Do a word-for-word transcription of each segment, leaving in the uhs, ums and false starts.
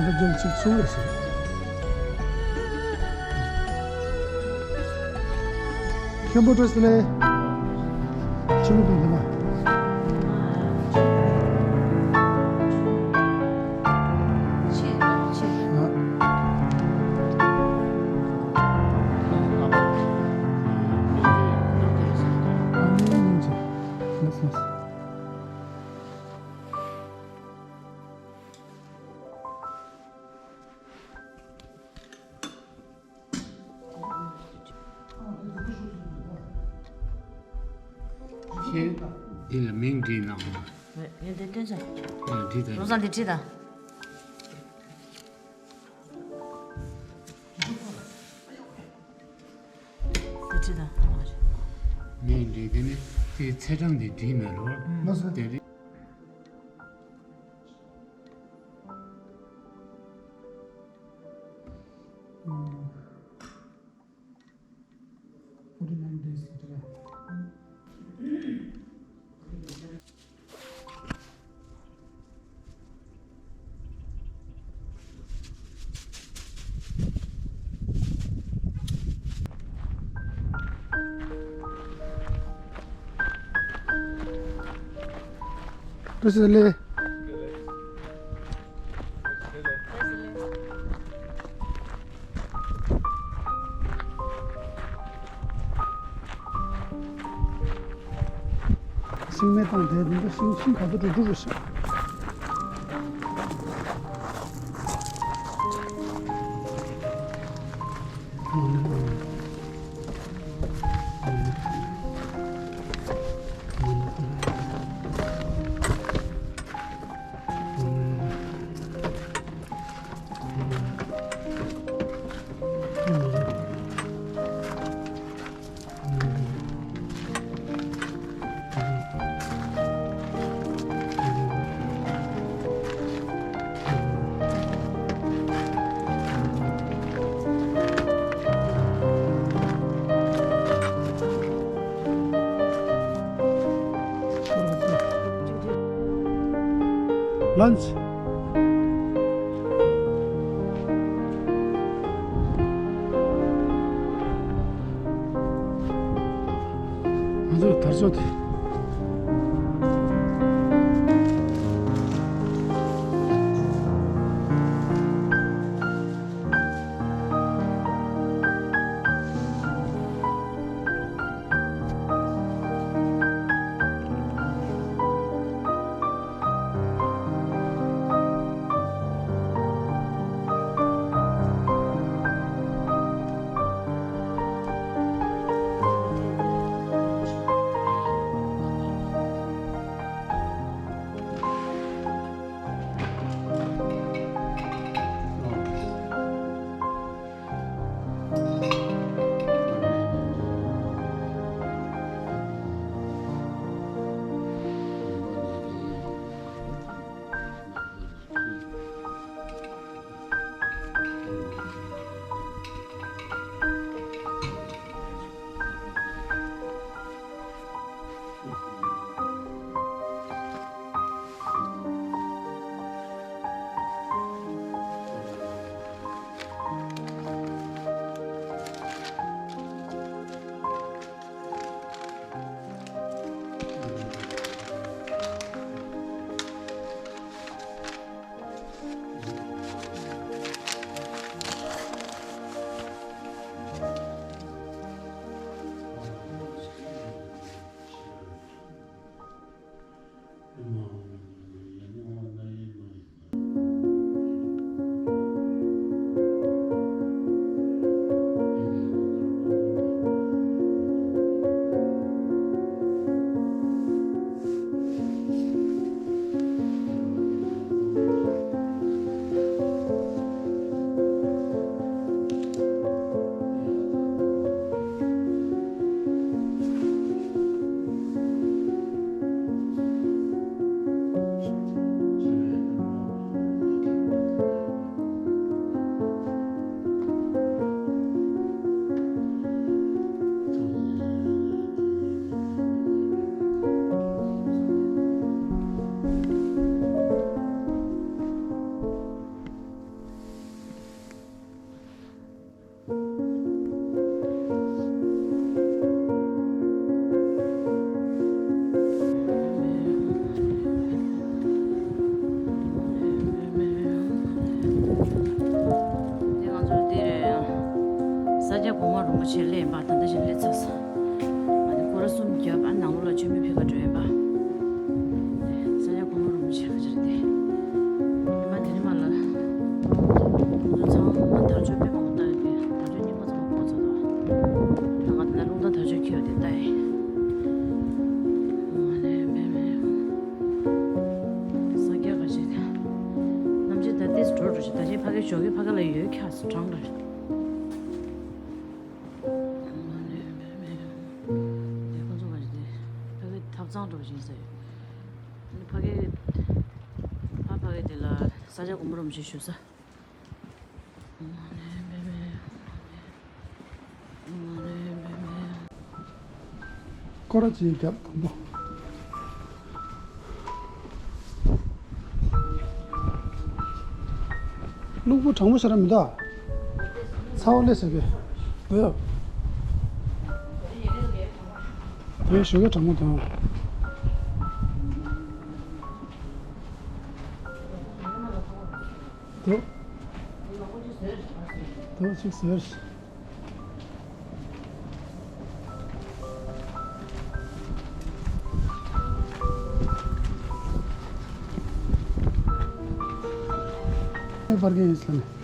རྒྱལ་གཅིག་ཚུགས་ལ་ཟེར། མཁན་པོ་བཀྲ་ཤིས་བདེ་ལེགས། ཆེན་པོ་དང་ལྡན་པ། ཆེ་ཆེ། ཨ། ཨ་ནི་སྙིང་རྗེ། ལགས་སོ། ཁྱེད་འདི་ལ་མིང་བྲིས་གནང་བ། ངས་འདི་སྟོན་ཚར། ཨ་འདི་ད། བློ་བཟང་འདི་བྲིས་དང་། འདི་བྲིས་དང་། མིང་བྲིས་དེ་ནི་དེའི་ཚེས་གྲངས་འདི་བྲིས་མེད་རོ། ལགས་སོ། དེ་རེད། Forty nine days. བཀྲ་ཤིས་བདེ་ལེགས། ཤིང་མེ་བཏང་དེ་འདི་འདྲ་ཤིང་ཤིང་ག་ཚོད་འགྲོ་འགྲོ་རེད་ཤག Lunch. ང་ཚོ་དར་ལྕོག་དེ། ཞོགས་ཀས་ཕ་གི་ལ་ཡོད་ཁྱ་སུ་གྲང་ག་རེད། ཁོང་ཚོ་ག་རེ་དེ་ཕ་གི་ཐབ་ཚང་འགྲོ་བཞིན་ཟེར་ཡོད། ཕ་གི་ཕ་ཕ་གི་དེ་ལ་ས་ཆ་དགོན་པ་རུམ་ཞིག་ཞུ་ས། སྐོར་ར་ཅིག་རྒྱབ་དང་པོ། སློག་བུ་གྲང་མོ་ཤ་ར་མི་འདུག་ཚ་བ་ལས་ཟེར་གི། འདོད། འདོད་ཞོ་གི་གྲང་མོ་དང་། འདོད། འདོད་ཅིག་ཟེར། པར་གྱི་ཡིན་ཟེར་ནས།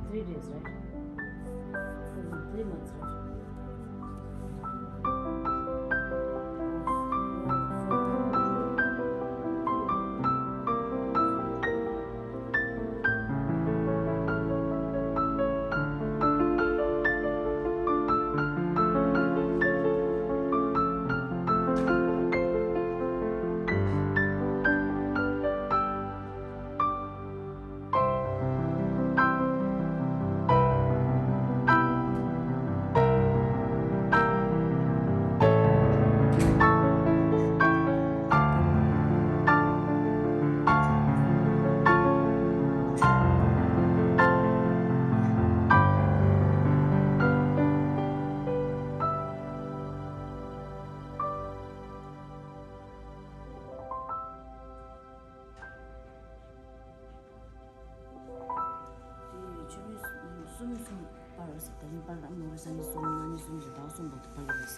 Three days, right? Three months, right? དེ་ཆུ་མིག་གསུམ་གསུམ། པར་ཟེར་ད་ནི་པར་ལ་མོ་རེ་ས་ནི་གསུམ་ན་ནི་གསུམ་ཞེ་ད་གསུམ་བར་དུ་པར་ལ་རེ་ས།